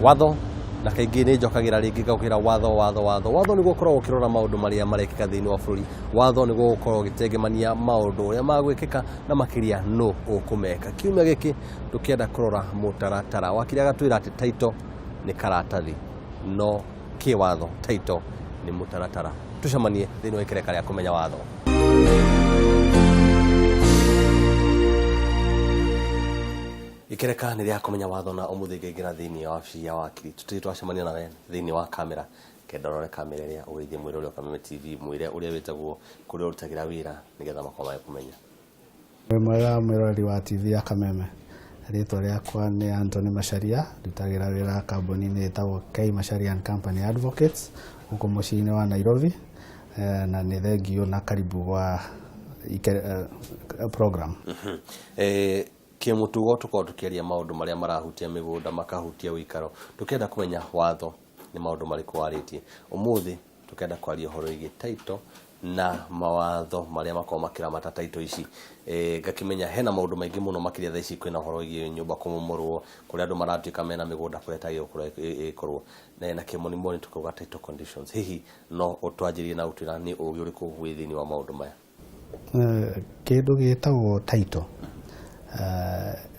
Watho na kaingĩ nĩ njokagĩra rĩngĩ ngakĩra watho, watho, watho. Watho nĩguo ũkoragwo ũkĩrora maũndũ marĩa marekĩka thĩinĩ wa bũrũri. Watho nĩguo ũkoragwo ũgĩtengemania maũndũ ũrĩa magwĩkĩka na makĩria nũ ũkũmeka. Kiumia gĩkĩ tũkĩenda kũrora mũtaratara. Wakiri agatwĩra atĩ title nĩ karatathi, no kĩwatho title nĩ mũtaratara. Tũcemanie thĩinĩ wa ikereka rĩa kũmenya watho. Ikereka nĩ rĩa kũmenya watho na ũmũthĩ ngaingĩra thĩinĩ wa wabici ya wakiri. Tũtirĩ twacemania nawe thĩinĩ wa kamera. Kenda ũrore kamera ĩrĩa ũgeithie mwĩre ũrĩa Kameme TV, mwĩre ũrĩa wĩtagwo, kũrĩa ũrutagĩra wĩra nĩgetha makorwo magĩkũmenya. Wĩ mwega mwĩroreri wa TV ya Kameme. Rĩtwa rĩakwa nĩ Anthony Macharia, ndutagĩra wĩra kambuni-inĩ ĩtagwo K Macharia and Company Advocates gũkũ mũciĩ-inĩ wa Nairobi, na nĩ thengiũ na karibu gwa program. Kĩmũtugo tũkoragwo tũkĩaria maũndũ marĩa marahutia mĩgũnda, makahutia ũikaro, tũkĩenda kũmenya watho nĩ maũndũ marĩkũ warĩtie. Ũmũthĩ tũkĩenda kwaria ũhoro wĩgiĩ title na mawatho marĩa makoragwo makĩramata title ici. Ngakĩmenya hena maũndũ maingĩ mũno makĩria thaa ici kwĩna ũhoro wĩgiĩ nyũmba kũmomorwo, kũrĩa andũ maratuĩka mena mĩgũnda kũrĩa ĩtagĩrĩirwo gũkorwo ĩgĩkorwo. Na kĩmonimoni tũkauga title conditions. Hihi no ũtwanjĩrie na gũtwĩra nĩ ũgĩ ũrĩkũ wĩ thĩinĩ wa maũndũ maya? Kĩndũ gĩtagwo title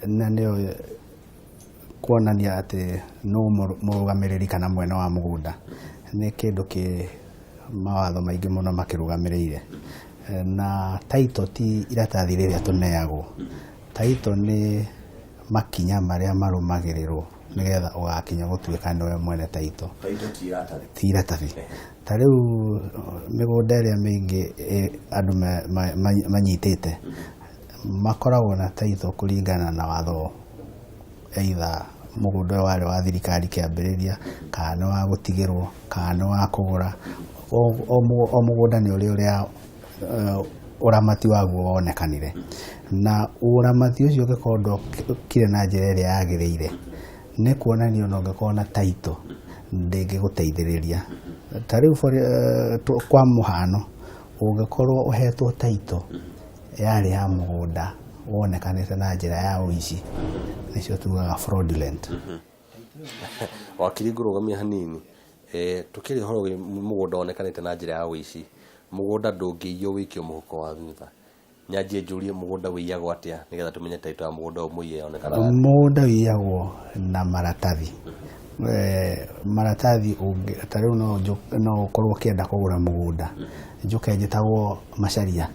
na nĩyo kuonania atĩ nũ mũrũgamĩrĩri kana mwene wa mũgũnda nĩ kĩndũ kĩ mawatho maingĩ mũno makĩrũgamĩrĩire. Na title ti iratathi rĩrĩa tũneagwo, title nĩ makinya marĩa marũmagĩrĩrwo nĩgetha ũgakinya gũtuĩka nĩwe mwene title. Title ti iratathi. Ti iratathi. Ta rĩu mĩgũnda ĩrĩa mĩingĩ andũ manyitĩte makoragwo na title kũringana na watho, either mũgũnda ũyũ warĩ wa thirikari kĩambĩrĩria, kana nĩ wa gũtigĩrwo, kana nĩ wa kũgũra. O mũgũnda nĩ ũrĩ ũrĩa ũramati waguo wonekanire. Na ũramati ũcio ũngĩkorwo ndũkire na njĩra ĩrĩa yagĩrĩire, nĩ kuonania ona ũngĩkorwo na title ndĩngĩgũteithĩrĩria. Ta rĩu kwa mũhano, ũngĩkorwo ũhetwo title yarĩ ya mũgũnda wonekanĩte na njĩra ya ũici, nĩcio tugaga fraudulent. Wakiri, ngũrũgamia hanini. Tũkĩaria ũhoro wĩ mũgũnda wonekanĩte na njĩra ya ũici, mũgũnda ndũngĩiywo wĩikio mũhuko wa thutha. Nyanjie njũrie, mũgũnda wĩiyagwo atĩa nĩgetha tũmenye title ya mũgũnda ũyũ mũiye yonekanaga atĩa? Mũgũnda wĩiyagwo na maratathi. Maratathi, ta rĩu no ũkorwo ũkĩenda kũgũra mũgũnda, njũke njĩtagwo Macharia,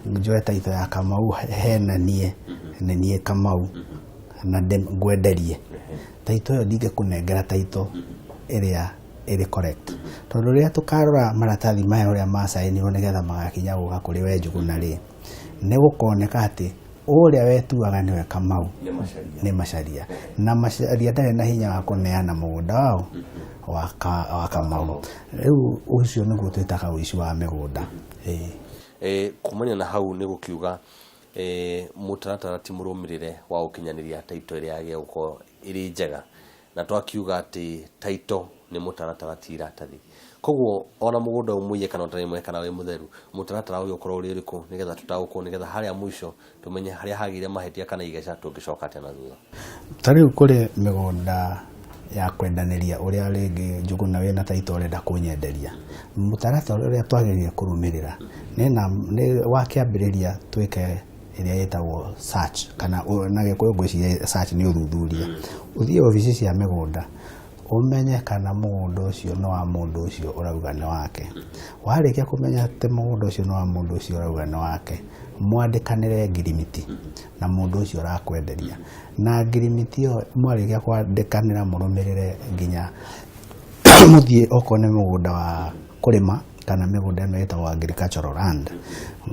njoe title ya Kamau henanie nĩ niĩ Kamau na ngwenderie. Title ĩyo ndingĩkũnengera title ĩrĩa ĩrĩ correct, tondũ rĩrĩa tũkarora maratathi maya ũrĩa macainirwo nĩgetha magakinya gũka kũrĩ we Njũgũna rĩ, nĩ gũkoneka atĩ ũrĩa wetuaga nĩwe Kamau nĩ Macharia, na Macharia ndarĩ na hinya wa kũneana mũgũnda wao wa Kamau. Rĩu ũcio nĩguo twĩtaga ũici wa mĩgũnda. Kumania na hau nĩ gũkiuga mũtaratara ti mũrũmĩrĩre wa gũkinyanĩria title ĩrĩa yagĩrĩire gũkorwo ĩrĩ njega, na twakiuga atĩ title nĩ mũtaratara ti iratathi. Koguo ona mũgũnda ũyũ mũiye kana ũtarĩ mũiye kana wĩ mũtheru, mũtaratara ũyũ ũkorwo ũrĩ ũrĩkũ nĩgetha tũtaũkwo, nĩgetha harĩa mũico tũmenye harĩa hagĩire mahĩtia kana igeca tũngĩcoka atĩa na thutha. Ta rĩu kũrĩ mĩgũnda ya kwendanĩria ũrĩa rĩngĩ Njũgũna wĩna title ũrenda kũnyenderia, mũtaratara ũrĩa twagĩrĩire kũrũmĩrĩra nĩ wa kĩambĩrĩria twĩke ĩrĩa ĩtagwo search, kana na Gĩkũyũ ngwĩciria search nĩ ũthuthuria. Ũthiĩ obici cia mĩgũnda ũmenye kana mũgũnda ũcio nĩ wa mũndũ ũcio ũrauga nĩ wake. Warĩkia kũmenya atĩ mũgũnda ũcio nĩ wa mũndũ ũcio ũrauga nĩ wake, mwandĩkanĩre ngirimiti na mũndũ ũcio ũrakwenderia. Na ngirimiti ĩyo mwarĩkia kwandĩkanĩra mũrũmĩrĩre nginya mũthiĩ okorwo nĩ mũgũnda wa kũrĩma kana mĩgũnda ĩno ĩtagwo agricultural land,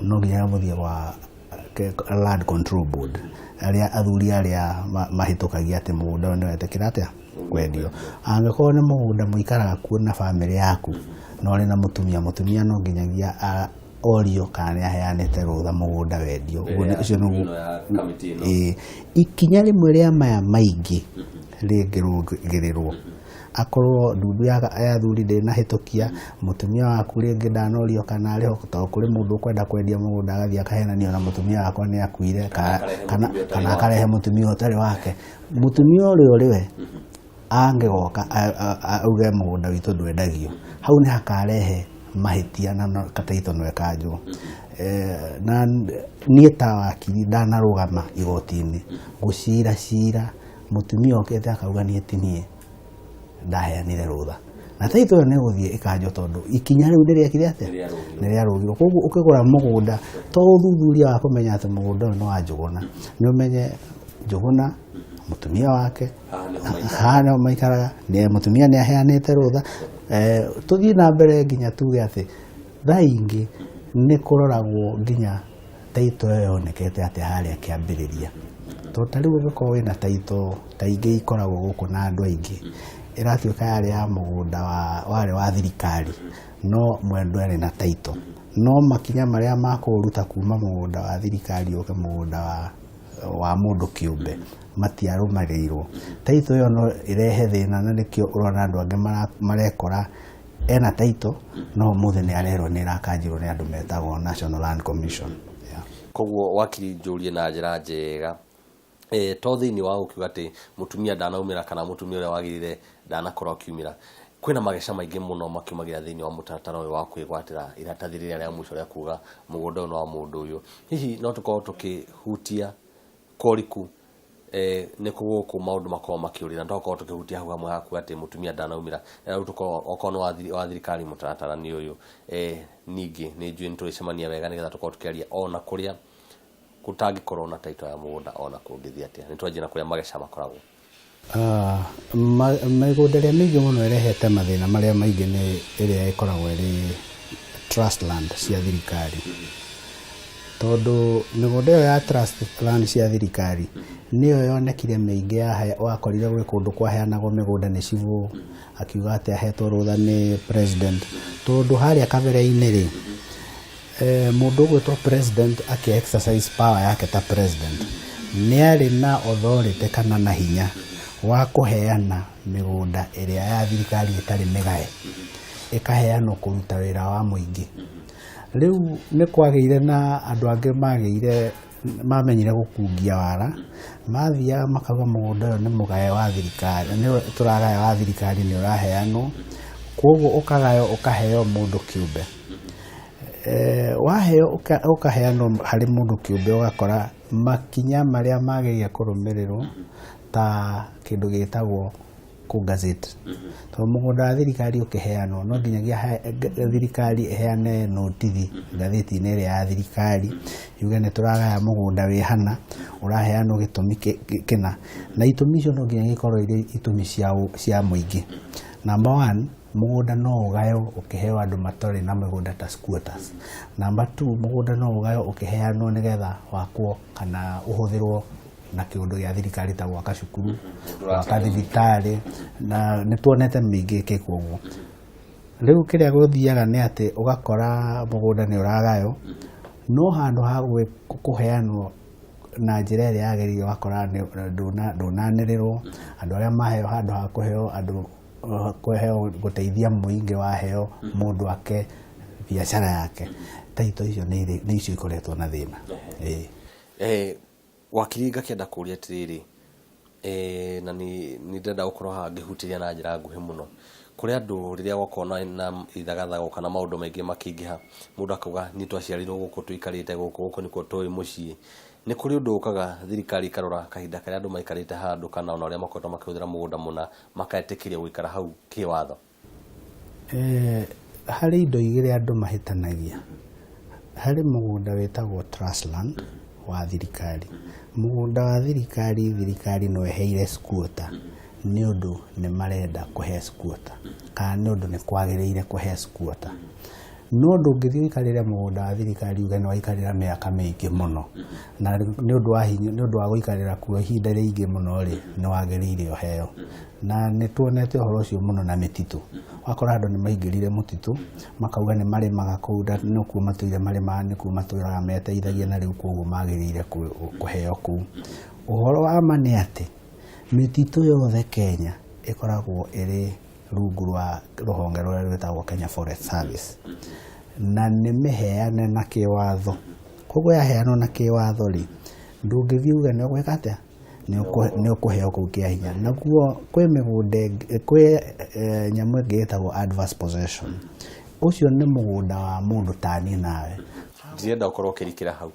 no nginya mũthiĩ gwa Land Control Board, arĩa athuri arĩa mahĩtũkagia atĩ mũgũnda ũyũ nĩ wetĩkĩra atĩa kwendio. Angĩkorwo nĩ mũgũnda mũikaraga kuo na bamĩrĩ yaku na ũrĩ na mũtumia, mũtumia no nginyagia orio kana nĩ aheanĩte rũtha mũgũnda wendio. Ũguo ũcio nĩguo. Ĩĩ, ikinya rĩmwe rĩa maya maingĩ rĩngĩrũgĩrĩrwo, akorwo ndundu ya athuri ndĩnahĩtũkia, mũtumia waku rĩngĩ ndanorio kana arĩ ho, tondũ kũrĩ mũndũ ũkwenda kwendia mũgũnda agathiĩ akahenania ona mũtumia wakwa nĩ akuire, kana akarehe mũtumia ũtarĩ wake. Mũtumia ũrĩa ũrĩ we Angĩgoka auge mũgũnda witũ ndwendagio, hau nĩ hakarehe mahĩtia na title no ĩkanjwo. Na niĩ ta wakiri ndanarũgama igoti-inĩ gũcira cira mũtumia okĩte akauga niĩ ti niĩ ndaheanire rũtha, na title ĩyo nĩ ĩgũthiĩ ĩkanjwo tondũ ikinya rĩu nĩ rĩekire atĩa? Nĩ rĩarũgirwo. Koguo ũkĩgũra mũgũnda to ũthuthuria wa kũmenya atĩ mũgũnda ũyũ nĩ wa Njũgũna, nĩ ũmenye Njũgũna mũtumia wake haha nĩho maikaraga, mũtumia nĩ aheanĩte rũtha. Tũthiĩ na mbere nginya tuge atĩ thaa ingĩ nĩ kũroragwo nginya title ĩyo yonekete atĩa harĩa kĩambĩrĩria, tondũ ta rĩu ũngĩkorwo wĩna title ta ingĩ ikoragwo gũkũ na andũ aingĩ, ĩratuĩka yarĩ ya mũgũnda warĩ wa thirikari, no mwendwa arĩ na title, no makinya marĩa ma kũũruta kuma mũgũnda wa thirikari ũke mũgũnda wa mũndũ kĩũmbe matiarũmĩrĩirwo, title ĩyo no ĩrehe thĩna, na nĩkĩo ũrona andũ angĩ marekora ena title no ũmũthĩ nĩ arerwo nĩ ĩrakanjirwo nĩ andũ metagwo National Land Commission. Yeah. Koguo wakiri, njũrie na njĩra njega, to thĩinĩ wa gũkiuga atĩ mũtumia ndanaumĩra kana mũtumia ũrĩa wagĩrĩire ndanakorwo akiumĩra, kwĩna mageca maingĩ mũno makiumagĩra thĩinĩ wa mũtaratara ũyũ wa kwĩgwatĩra iratathi rĩrĩa rĩa mũico rĩa kuga mũgũnda ũyũ nĩ wa mũndũ ũyũ. Hihi no tũkorwo tũkĩhutia kwa ũriku nĩ kũ gũkũ maũndũ makoragwo makĩũrĩra? Tokorwo tũkĩhutia hau hamwe hakuga atĩ mũtumia ndanaumĩra, rĩu tũkorwo okorwo nĩ wa thirikari mũtaratara nĩ ũyũ. Ningĩ nĩ njũĩ nĩ tũrĩcemania wega nĩgetha tũkorwo tũkĩaria ona kũrĩa gũtangĩkorwo na title ya mũgũnda, ona kũngĩthiĩ atĩa. Nĩ twanjie na kũrĩa mageca makoragwo. Mĩgũnda ĩrĩa mĩingĩ mũno ĩrehete mathĩna marĩa maingĩ nĩ ĩrĩa ĩkoragwo ĩrĩ trust land cia thirikari, tondũ mĩgũnda ĩyo ya trust land cia thirikari nĩyo yonekire mĩingĩ. Wakorire gwĩ kũndũ kwaheanagwo mĩgũnda nĩ cibũ akiuga atĩ ahetwo rũtha nĩ president, tondũ harĩa kabere-inĩ rĩ, mũndũ ũgwĩtwo president akĩ exercise power yake ta president nĩ arĩ na authority kana na hinya wa kũheana mĩgũnda ĩrĩa ya thirikari ĩtarĩ mĩgae, ĩkaheanwo kũruta wĩra wa mũingĩ. Rĩu nĩ kwagĩire na andũ angĩ magĩire mamenyire gũkungia wara, mathiaga makauga mũgũnda ũyũ nĩ mũgae wa thirikari, nĩ tũragaya wa thirikari, nĩ ũraheanwo, koguo ũkagaywo ũkaheo mũndũ kĩũmbe. Waheo ũkaheanwo harĩ mũndũ kĩũmbe, ũgakora makinya marĩa magĩrĩire kũrũmĩrĩrwo ta kĩndũ gĩtagwo kũ-gazette, tondũ mũgũnda wa thirikari ũkĩheanwo no nginyagia thirikari ĩheane notithi ngathĩti-inĩ ĩrĩa ya thirikari yuge nĩ tũragaya mũgũnda wĩ hana, ũraheanwo gĩtũmi kĩna, na itũmi icio no nginya ikorwo irĩ itũmi cia mũingĩ. Number one, mũgũnda no ũgaywo ũkĩheo andũ matarĩ na mĩgũnda ta squatters. Number two, mũgũnda no ũgaywo ũkĩheanwo nĩgetha wakwo kana ũhũthĩrwo na kĩũndũ gĩa thirikari ta gwaka cukuru, gwaka thibitarĩ, na nĩ tuonete mĩingĩ ĩkĩkwo ũguo. Rĩu kĩrĩa gũthiaga nĩ atĩ ũgakora mũgũnda nĩ ũragaywo, no handũ ha kũheanwo na njĩra ĩrĩa yagĩrĩire, ũgakora ndũnanĩrĩrwo andũ arĩa maheo, handũ ha kũheo andũ, kũheo gũteithia mũingĩ, waheo mũndũ ake biacara yake. Title icio nĩ icio ikoretwo na thĩna. Ĩĩ. Wakiri, ngakĩenda kũria atĩrĩrĩ, na nĩ ndĩrenda gũkorwo haha ngĩhutĩria na njĩra nguhĩ mũno. Kũrĩ andũ rĩrĩa gwakorwo na ithagathago kana maũndũ maingĩ makĩingĩha, mũndũ akauga niĩ twaciarirwo gũkũ, tũikarĩte gũkũ, gũkũ nĩkuo tũĩ mũciĩ. Nĩ kũrĩ ũndũ ũkaga thirikari ĩkarora kahinda karĩa andũ maikarĩte handũ kana ona ũrĩa makoretwo makĩhũthĩra mũgũnda mũna, magetĩkĩrio gũikara hau kĩwatho? Harĩ indo igĩrĩ andũ mahĩtanagia. Harĩ mũgũnda wĩtagwo trust land wa thirikari. Mũgũnda wa thirikari, thirikari no ĩheire squatter nĩ ũndũ nĩ marenda kũhe squatter kana nĩ ũndũ nĩ kwagĩrĩire kũhe squatter, no ndũngĩthiĩ ũikarĩre mũgũnda wa thirikari uge nĩ waikarĩra mĩaka mĩingĩ mũno, na nĩ ũndũ wa hinya, nĩ ũndũ wa gũikarĩra kuo ihinda rĩingĩ mũno rĩ, nĩ wagĩrĩire ũheo. Na nĩ tuonete ũhoro ũcio mũno na mĩtitũ. Wakora andũ nĩ maingĩrire mũtitũ makauga nĩ marĩmaga kũu na nĩkuo matũire marĩmaga, nĩkuo matũraga meteithagia, na rĩu koguo magĩrĩire kũheo kũu. Ũhoro wa ma nĩ atĩ mĩtitũ yothe Kenya ĩkoragwo ĩrĩ rungu rwa rũhonge rũrĩa rwĩtagwo Kenya Forest Service, na nĩ mĩheane na kĩwatho. Koguo yaheanwo na kĩwatho rĩ, ndũngĩthiĩ uge nĩ ũgwĩka atĩa, Nĩ ũkũheo kũu kĩa hinya. Naguo kwĩ mĩgũnda ĩngĩ, kwĩ nyamũ ĩngĩ ĩtagwo adverse possession. Ũcio nĩ mũgũnda wa mũndũ ta niĩ nawe. Ndirenda ũkorwo ũkĩrikĩra hau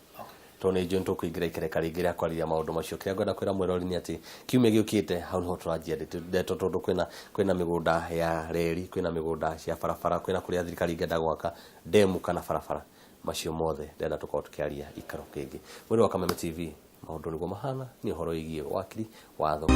tondũ nĩ njũĩ nĩtũkũingĩra ikereka rĩngĩ rĩa kwarĩria maũndũ macio. Kĩrĩa ngwenda kwĩra mwĩrori nĩ atĩ kiumia gĩũkĩte hau nĩho tũranjia ndeto tondũ kwĩna kwĩna mĩgũnda ya reri, kwĩna mĩgũnda cia barabara, kwĩna kũrĩa thirikari ĩngĩenda gwaka ndemu kana barabara. Macio mothe ndĩrenda tũkorwo tũkĩaria ikaro kĩngĩ. Mwĩrĩ wa Kameme TV, maũndũ nĩguo mahana, nĩ ũhoro wĩgiĩ wakiri watho.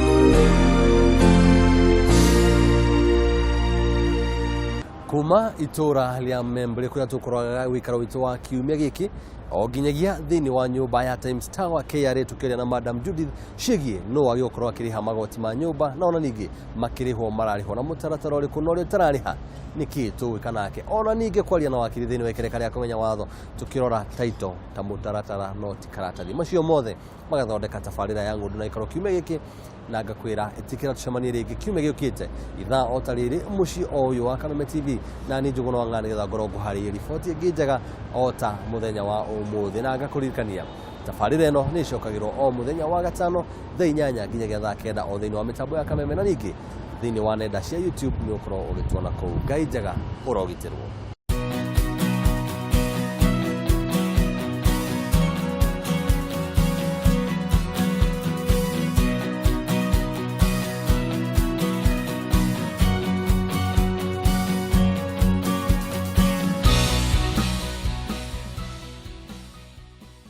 Kuma itũra rĩa Membley kũrĩa tũkoragwo wĩikaro witũ wa kiumia gĩkĩ o nginyagia thĩinĩ wa nyũmba ya Times Tower KRA, tũkĩaria na Madam Judith ciĩgiĩ nũ wagĩrĩirwo gũkorwo akĩrĩha magoti ma nyũmba, na ona ningĩ makĩrĩhwo mararĩhwo na mũtaratara ũrĩkũ, na ũrĩa ũtararĩha nĩkĩ tũgwĩka nake, ona ningĩ kwaria na wakiri thĩinĩ wa ikereka rĩa kũmenya watho, tũkĩrora title ta mũtaratara no ti karatathi. Macio mothe magathondeka tabarĩra ya ng'ũndũ na ikaro kiumia gĩkĩ, na ngakwĩra ĩtĩkĩra tũcemanie rĩngĩ kiumia gĩũkĩte ithaa o ta rĩrĩ mũciĩ o ũyũ wa Kameme TV, na niĩ Njũgũna wa Ng'ang'a, nĩgetha ngorwo ngũharĩirie riboti ĩngĩ njega o ta mũthenya wa ũmũthĩ. Na ngakũririkania tabarĩra ĩno nĩ ĩcokagĩrwo o mũthenya wa gatano thaa 8 nginyagia thaa 9 o thĩinĩ wa mĩtambo ya Kameme, na ningĩ thĩinĩ wa nenda cia YouTube nĩ ũkorwo ũgĩtuona kũu. Ngai njega, ũrogitĩrwo.